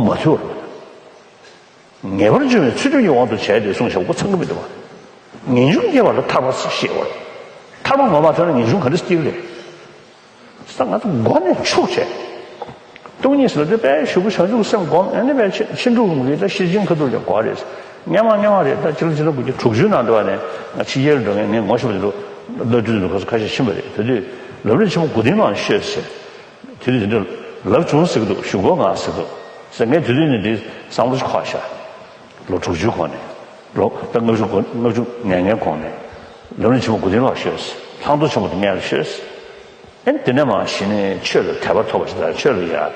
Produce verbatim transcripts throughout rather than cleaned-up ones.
མ་ཐུལ་བར། ངེས་པར་འབྱུང་བའི་ཚུལ་ཁྲིམས་ཀྱི་དབང་དུ་བྱས་ཏེ་གསུངས་བཞག་པ་ཚང་གི་མི་འདུག་བ། ངེས་འབྱུང་སྐྱེ་བ་ལ་ཐར་པ་ཞེས་པ་རེད། ཐར་པ་ངོ་མ་ཐོན་ན་ངེས་འབྱུང་ག་འདྲ་སྐྱེ་གི་རེད། ས་ང་ཚོ་མགོ་ནས་འཁྱུག་བྱས། སྟོང་ཉིད་ཟེར་ལབ་དུས་དཔེ་ཞུ་བ་བྱང་ཆུབ་སེམས་སྒོམ་ཨ་ནི་དཔེ་ཕྱིན་དྲུག་གི་ད་ཤེར་ཕྱིན་ཁ་ཐུག་ལ་གོ་རེད། སྔ་མ་སྔ་མ་རེད། ད་སྤྱི་ལོ་ཆིག་སྟོང་དགུ་བརྒྱ་དྲུག་ཅུ་ནང་འདྲ་བ་ནས་ང་ཕྱི་རྒྱལ་འགྲོ་མཁན་ངས་ངོ་ཤེས་པ་དེ་ཚོ་བླ་སྤྲུལ་འདུག་ཁ་ཤས་ཕྱིན་པ་རེད། དེ་དུས་ལམ་རིམ་ཆེན་མོ་དགུ་སྟོང་ནང་ཤོད་ཟེར། དེ་དུས་དེ་འདྲ་ལབ་བྱུང་ཟེར་གི་འདུག་ཞུ་གོ་ང་ཟེར་གི་འདུག་ཟེར། ངས་དེ་དུས་ནས་འདི་བསམ་བློ་ཞིག་འཁོར་ཤག་ལོ་དྲུག་ཅུའི་གོང་ནས། ལོ་ད་ལྔ་བཅུ་ལྔ་བཅུ་ང་ལྔའི་གོང་ནས། ལམ་རིམ་ཆེན་མོ་དགུ་སྟོང་ལ་ཤོད་ཟེར། ལྷག་མཐོང་ཆེན་མོ་དེ་སྔོན་ལ་ཤོད་ཟེར། ཨེ་ནི་དེ་ནས་མར་གཞི་ནས་ཆོས་ལ་དད་པ་ཐོབ་པ་ཞིག་དང་ཆོས་ལ་ཡ་ག་ཟེར་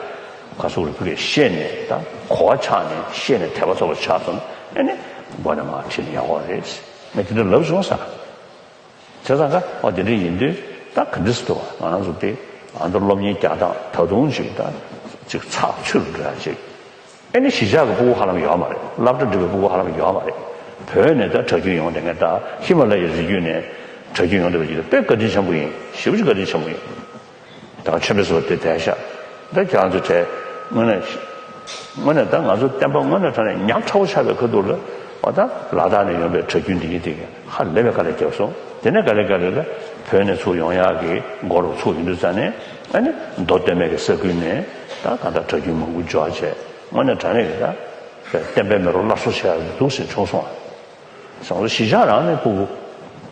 དགོས་རེད། ཕ་གིར་ཤེས་ནས་ད་གོ་བ་ཆགས་ནས་ཤེས་ནས་དད་པ་ཐོབ་པ་ཆགས་སོང་ན་ཨེ་ནི་མགོ་ནས་མར་ཁྲིད་ན་ཡག་པོ་རེད། ངས་དེ་འདྲ་ལབ་བྱུང་ཟེར། བྱས་ཙང་ཀ་ཨོ་དེ་འདྲ་ཡིན་དུས་ད་ག་འདྲ་སེ་འདུག་བ། ང་རང་ཚོ་དེ་ཨ་མདོ་སློབ་གཉེར་རྒྱག་སྟངས་ད་དུང་ཅིག་ད་ཅིག་ཚགས་ཚུད་འགྲོ་ཡ་ཅིག་ཨེ་ནི་གཞིས་ཆགས་ཀྱི་སྤུ་གུ་ཧ་ལམ་ཡོད་མ་རེད། སློབ་གྲྭ་འགྲིམ་པའི་སྤུ་གུ་ཧ་ལམ་ཡོད་མ་རེད། བོད་ནས་ད་གྲྭ་རྒྱུན་ཡོང་བསྡད་མཁན་ད་ཧི་མ་ལ་ཡའི་རི་རྒྱུད་ནས་གྲྭ་རྒྱུན་ཡོང་བསྡད་པ་ཅིག་ད་དཔེ་བཀའ་དྲིན་ཆེན་པོ་ཡིན། ཞེ་པོ་ཅིག་བཀའ་དྲིན་ཆེན་པོ་ཡིན། ད་ཆོས་དཔོན་ཟེར་བ་དེ་བསྡད་ཤག་ད་ཁྱེད་རང་ཚོ་གྲས་དངོས་གནས་དངོས་གནས་ད་ང་ཚོ་བསྟན་པ་དངོས་གནས་དྲང་གནས་ཉག་ཕྲ་བོ་ཆགས་པའི་ཁ་ཐུག་ལ་ཨོ་ད་ལ་དྭགས་ནས་ཡོང་པའི་གྲྭ་རྒྱུན་འདི་གཉིས་དེ་ག་ཧ་ལས་པའི་དཀའ་ལས་བརྒྱབ་སོང་། དེ་ནས་ག་ལེ་ག་ལེ་ལ་བོད་ནས་ཚུར་ཡོང་ཡག་གི་འགོ་རུ་ཚུགས་ཡོང་དུས་ཙ་ནས་ཨ་ནི་མདོ་སྟོད་སྨད་ཀྱི་ས་ཁུལ་ནས་ད་གང་ལྟར་གྲྭ་རྒྱུན་མང་པོ་འབྱོར་བྱས་དངོས་གནས་དྲང་གནས་ཀྱི་ད་བསྟན་པའི་མེ་རོ་སླར་གསོ་བྱས་ཡག་འདུག་ཟེར་བྱུང་སོང་བ། སང་ལོ་གཞིས་ཆགས་རང་ནས་ཕྲུ་གུ་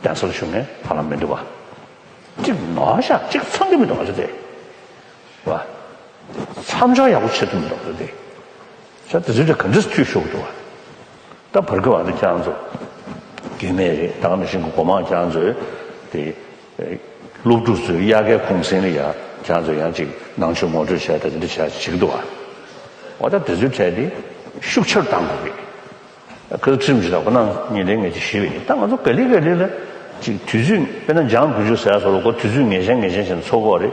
གདན་སར་ཞུགས་མཁན་ཧ་ལམ་མི་འདུག་བ། གཅིག་ནོར་ཤག་གཅིག་ཚང་གི་མི་འདུག་ང་ཚོ་དེ། བ། མཚམས་སྦྱོར་ཡག་པོ་བྱེད་ཐུབ་མི་འདུག་ང་ཚོ་དེ། ཤ་དེ་ཚོའི་གྲས་ག་འདྲས་འཐུས་ཤོར་འདུག་བ། ད་བར་སྐབས་ཨ་ནི་ཁྱེད་རང་ཚོ་རྒྱུད་སྨད་རེད། ད་ག་ནང་བཞིན་གྱི་སྒོ་མང་ཁྱེད་རང་ཚོའི་དེ་སློབ་ཕྲུག་ཚོའི་དབྱར་ཁའི་གུང་སེང་ལ་ཡ་ཁྱེད་རང་ཚོ་ཡང་ཅིག་ནང་ཆོས་ངོ་སྤྲོད་བྱས་ད་དེ་འདྲ་བྱས་བྱེད་ཀྱི་འདུག་བ། འོ་ད་དེ་ཚོའི་གྲས་དེ་ཤུགས་ཆེར་གཏང་དགོས་རེད། ཁ་ཚ་ཁྲིམས་ཞིག་དང་ཁོ་ན་ཉིན་ལས་ངེས་ཀྱི་ཞི་བའི་ད་ང་ཚོ་ག་ལེ་ག་ལེ་ལ་ཅིག་དུས་ཚོད་དཔེར་ན་འཇང་དགུན་ཆོས་ཟེར་ཡ་སོགས་ལ་ཁོ་དུས་ཚོད་ངེས་ཅན་ངེས་ཅན་བྱས་ནས་འཚོགས་ཀྱི་ཡོད་རེད།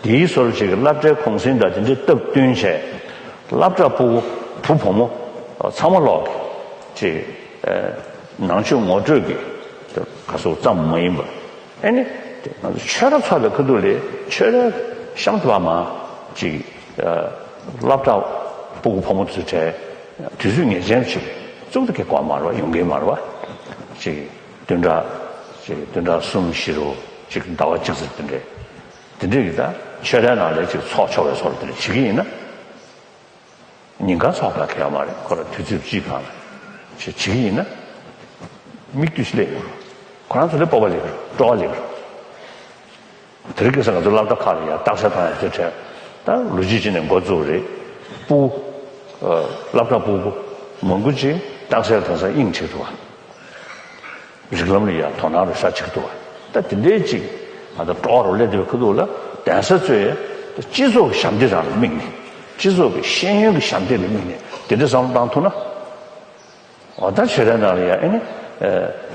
དེའི་སོར་ཅིག་གི་སློབ་གྲྭའི་གུང་སེང་དང་དེ་འདྲའི་སྟབས་བསྟུན་བྱས་སློབ་གྲྭ་ཕྲུ་གུ་བུ་བུ་མོ་ཚང་མ་ལོག་གི་ཅིག་ནང་ཆོས་ངོ་སྤྲོད་ཀྱི་ག་ཟེར་ཙམ་མ་ཡིན་པར་ཨེ་ནི་ང་ཚོ་ཆོས་ར་ཚོགས་པའི་ཁ་ཐུག་ལས་ཆོས་རའི་གཤམ་དུ་བ་མ་ཅིག་སློབ་གྲྭ་ཕྲུ་གུ་བུ་མོ་ཚོའི་གྲས། དུས་ཚོད་ངེས་ཅན་ཅིག་བཙུགས་ཏེ་ཀྱི་གོ་མ་རེད་བ། ཡོང་གི་མ་རེད་བ། ཅིག་བདུན་ཕྲག་ཅིག་བདུན་ཕྲག་གསུམ་བཞི་རུ་ཅིག་ཟླ་བ་གཅིག་ཙམ་དེ་འདྲས། དེ་འདྲས་ཀྱི་ད་ཆོས་རའི་ནང་ལས་ཅིག་ཚོགས་ཆོག་པའི་བཟོ་འདྲ་དེ་འདྲས་བྱེད་ཀྱི་ཡིན་ན། ཉིན་གང་ཚོགས་པ་གལ་མ་རེད། ཁོ་ར་དུས་ཚོད་གཅིག་གང་ལ་ཅིག་བྱེད་ཀྱི་ཡིན་ན། མིག་ལྟོས་ཤིག་ལས་ཡོང་རུང་ཁོ་རང་ཚོ་ལས་སྤོབས་པ་ལས་ཀྱི་རུང་སྤྲོ་བ་ལས་ཀྱི་རུང་། དེ་རིང་ཁ་སང་ང་ཚོ་སློབ་གྲྭ་ཁག་ལ་ཡང་རྟགས་གསལ་བཏང་ཡག་ཚོའི་གྲས་ད་ལོ་རྒྱུས་ཅིག་ནས་འགོ་བཙུགས་རེད། སྤུ་གུ་སློབ་གྲྭ་སྤུ་གུ་མང་པོ་ཅིག་རྟགས་གསལ་དེང་སང་དབྱིངས་ཆགས་འདུག་བ། རིགས་ལམ་ལ་ཡང་དོ་སྣང་རུ་ཤ་ཆགས་འདུག་བ། ད་དེ་འདྲའི་ཅིག་ང་ཚོ་སྤྲོ་བ་རུ་སླེབས་བསྡད་པའི་ཁ་ཐུག་ལ་གདན་ས་ཚོས་ད་སྤྱི་ཚོགས་ཀྱི་ཞབས་འདེགས་རང་ལ་དམིགས་ནས་སྤྱི་ཚོགས་ཀྱི་ཤེས་ཡོན་གྱི་ཞབས་འདེགས་ལ་དམིགས་ནས་དེ་འདྲའི་བསམ་བློ་བཏང་ཐུབ་ན། འོ་ད་ཆོས་རའི་ནང་ལ་ཡ་ཨེ་ནི།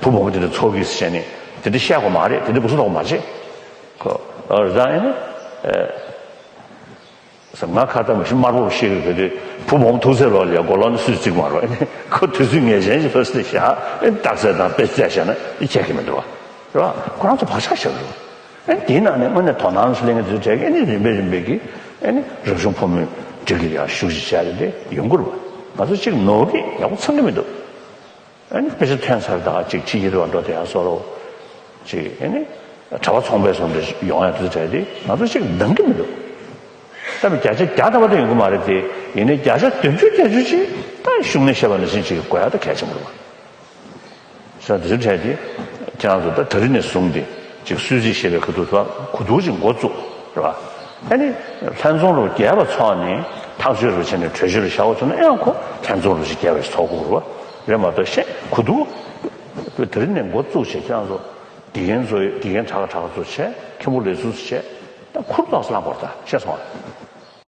བུ་བུ་མོ་དེ་འདྲ་ཚོགས་ཀྱིས་ཟེར་ནས་དེ་འདྲ་བཤད་དགོས་མ་རེད། དེ་འདྲ་སྦུག་སུ་ལོག་མ་བྱེད། ཁོ་རི་དྭགས་ཨེ་ནི། ང་ཁ་ཏ་མི་ཤི་དམར་པོ་བཤད་གི་གི་དེ་བུ་བུ་མོ་ཐུག་ཚེ་ལོག་ལ་ཡ་མགོ་ལོག་ནི་སུས་བརྩིགས་མ་རོགས་ཨེ་ནི། ཁོ་དུས་ཚོད་ངེས་ཅན་ཞིག་ལོ་སི་བཞག་ཨེ་ནི་རྟགས་གསལ་དང་དཔེ་བཙལ་བཞག་ན་ཨེ་ཁྱད་ཀྱི་མི་འདུག་བ། རེད་བ། ཁོ་རང་ཚོ་བག་ཆགས་བཞག་གི་རེད། ཨེ་དེའི་ནང་ནས་དངོས་གནས་དོ་སྣང་སླེབས་མཁན་ཚོའི་གྲས་ཀྱིས་ཨེ་ནི་རིམ་པས་རིམ་པས་ཀྱིས་ཨེ་ནི་རབ་བྱུང་ཕོ་མོའི་སྒྲིག་གི་ཡར་ཤུགས་ཤིག་བྱས་རེད་དེ་ཡོང་གི་རེད་བ། ང་ཚོ་གཅིག་ནོར་གི་ཡག་པོ་ཚང་གི་མི་འདུག་ཨེ་ནི་དཔེ་ཆ་ཐོན་ཚར་དང་གཅིག་ཕྱི་རྒྱལ་དུ་འགྲོ་དེ་ཡང་བཟོ་རོགས། གཅིག་ཨེ་ནི་གྲྭ་པ་ཚོང་པའི་བཟོ་འདྲ་ཡོང་ཡ་དེ་གྲས་དེ་ང་ཚོ་གཅིག་འདང་གི་མི་འདུག་ད་བརྒྱ་ཆ་བརྒྱ་ཐམ་པ་དེ་ཡོང་གི་མ་རེད་དེ། ཡིན་ནའི་བརྒྱ་ཆ་བདུན་ཅུ་བརྒྱད་ཅུ་ཅིག་ད་ཤུགས་ནས་བཤད་པ་ནང་བཞིན་ཅིག་དགོས་ཡ་ད་གལ་ཆེན་པོ་རེད་བ། ས་དེ་ཚོའི་གྲས་དེ་ཁྱེད་རང་ཚོ་ད་ད་རིང་ནས་བཟུང་སྟེ་ཅིག་སུད་སི་ཞེས་པའི་ཁ་ཐུག་ཏུ་གོ་བསྡུར་ཅིག་འགོ་བཙུགས་རེད་བ། ཨ་ནི་ལྷན་ཚོགས་རུ་རྒྱས་པ་ཚོགས་ནས་ཐག་གཅོད་རུ་བྱས་ནས་གྲོས་ཆོད་རུ་བྱ་བ་ཚོ་ནི་ཨེ་ཡང་ཁོ་ལྷན་ཚོགས་རུ་ཞིག་རྒྱས་པ་ཞིག་ཚོགས་དགོས་རེད་བ། རེད་མ་གཏོགས་ཤེས་གོ་བསྡུར་ད་རིང་ནས་འགོ་བཙུགས་བྱས་ཁྱེད་རང་ཚོ་དགེ་རྒན་ཚོ་དགེ་རྒན་གྲྭ་ཁག་གྲྭ་ཁག་ཚོ་བྱས་མཁན་པོ་ལས་ཟུར་བྱས་ད་ཁུར་ཐོག་སླ་བོར་ད་ཤེས་སོང་ཨ།